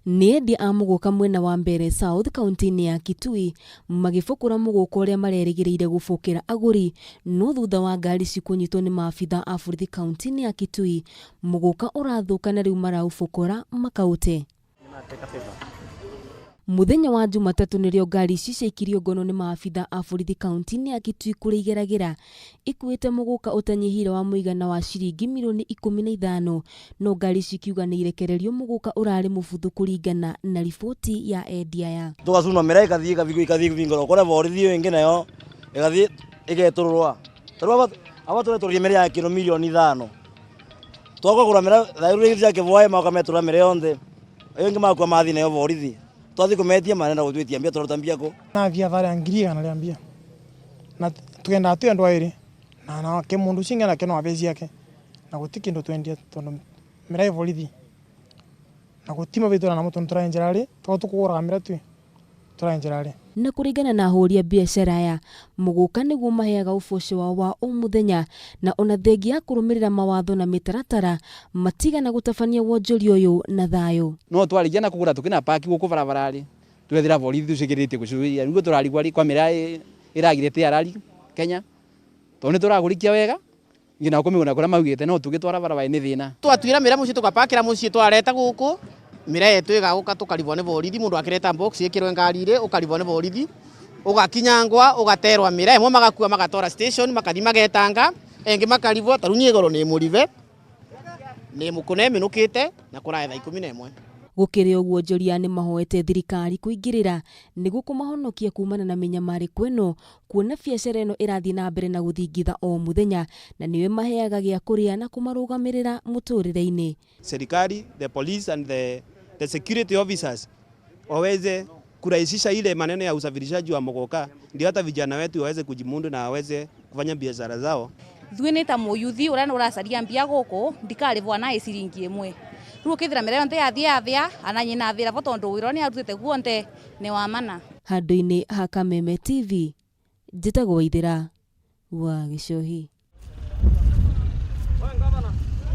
Nĩ endia a mũgũka mwena wa Mbeere South kauntĩ-inĩ ya Kitui magĩbũkũra mũgũka ũrĩa marerĩgĩrĩire gũbũkĩra agũri no thutha wa ngari ici kũnyitwo nĩ maabitha a borithi kauntĩ-inĩ ya Kitui, mũgũka ũrathũka na rĩu maraũbũkũra makaũte. Mũthenya wa Jumatatũ nĩrĩo ngari ici ciaikirio ngono nĩ maabitha a borithi kauntĩ-inĩ ya Kitui kũrĩa igeragĩra ikuĩte mũgũka ũtanyihĩire wa mũigana wa ciringi mirioni 15 no ngari ici ikiuga nĩ irekererio mũgũka ũrarĩ mũbuthu kũringana na riboti ya endia aya. Tũgacuna mĩraa ĩgathiĩ ĩgathiĩ ĩgathingũra ũkore borithi ĩyo ĩngĩ nayo ĩgathiĩ ĩgetũrũrũa. Ta rĩu aba tũretũrũria mĩraa ya kĩndũ mirioni ithano. Twoka kũgũra mĩraa thaa rĩu cia kĩbwaĩ magoka metũrũra mĩraa yonthe. Ĩyo ĩngĩ makua mathiĩ nayo borithi. Twathiĩ kũmetia marenda gũtwĩtia mbia tũraruta mbia kũ? Nathiĩ hathara ya 100,000 rĩa mbia. Na tũgendaga twĩ andũ erĩ na nake mũndũ ũcio ũngĩ nake no abe ciake na gũtirĩ kĩndũ twendia tondũ mĩraa ĩ borithi na gũtirĩ mabia namo tondũ tũraenjera rĩ tondũ tũkũgũraga mĩraa twĩ tũraenjera rĩ. Na kũringana na ahũri a biacara aya, mũgũka nĩguo maheaga ũboco wao wa o mũthenya na ona thengia ya kũrũmĩrĩra mawatho na mĩtaratara matigana gũtabania wonjoria ũyũ na thayũ. No twarĩkia na kũgũra tũkĩna paki gũkũ barabara-rĩ, twethera borithi tũcĩkĩrĩtie gũcuria nĩguo tũrarigwo rĩ kwa mĩraa ĩragire tĩarari Kenya tondũ nĩ tũragũrĩkia wega nginya kũmĩgũra kũrĩa maugĩte no tũgĩtwara barabara nĩ thĩna. Twatuĩra mĩraa mũciĩ tũgapakĩra mũciĩ twareta gũkũ mĩraa ĩtũ ĩgagũka tũkaribwo nĩ borithi mũndũ akĩreta box ĩkĩrwe ngari-rĩ ũkaribwo nĩ borithi ũgakinyangwa ũgaterwa mĩraa ĩmwe magakua magatwara station makathi magetanga ĩngĩ makaribwo ta rĩu niĩ igũrũ nĩ mũribe nĩ mũkũne ĩmĩnũkĩte na kũraya thaa 11. Gũkĩrĩ ũguo onjoria nĩ mahoete thirikari kũingĩrĩra nĩguo kũmahonokia kumana na mĩnyamarĩko ĩno kuona biacara ĩno ĩrathiĩ na mbere na gũthingitha o mũthenya na nĩyo ĩmaheaga gĩa kũrĩa na kũmarũgamĩrĩra mũtũrĩre-inĩ. Serikali, the police and the security officers waweze kurahisisha ile maneno ya usafirishaji wa mogoka, ndio hata vijana wetu waweze kujimudu na waweze kufanya biashara zao. Ithuĩ nĩ ta mũyuthi ũrĩa ũracaria mbia gũkũ ndikarĩbwa na ciringi ĩmwe rĩu ũkĩthira mĩraa yonthe yathiĩ yathĩa ana nyina thĩra bo tondũ wĩra ũrĩa nĩarutĩte guonthe nĩ wa mana. Handũ-inĩ ha Kameme TV, njĩtagwo Waithĩra wa Gĩcũhĩ.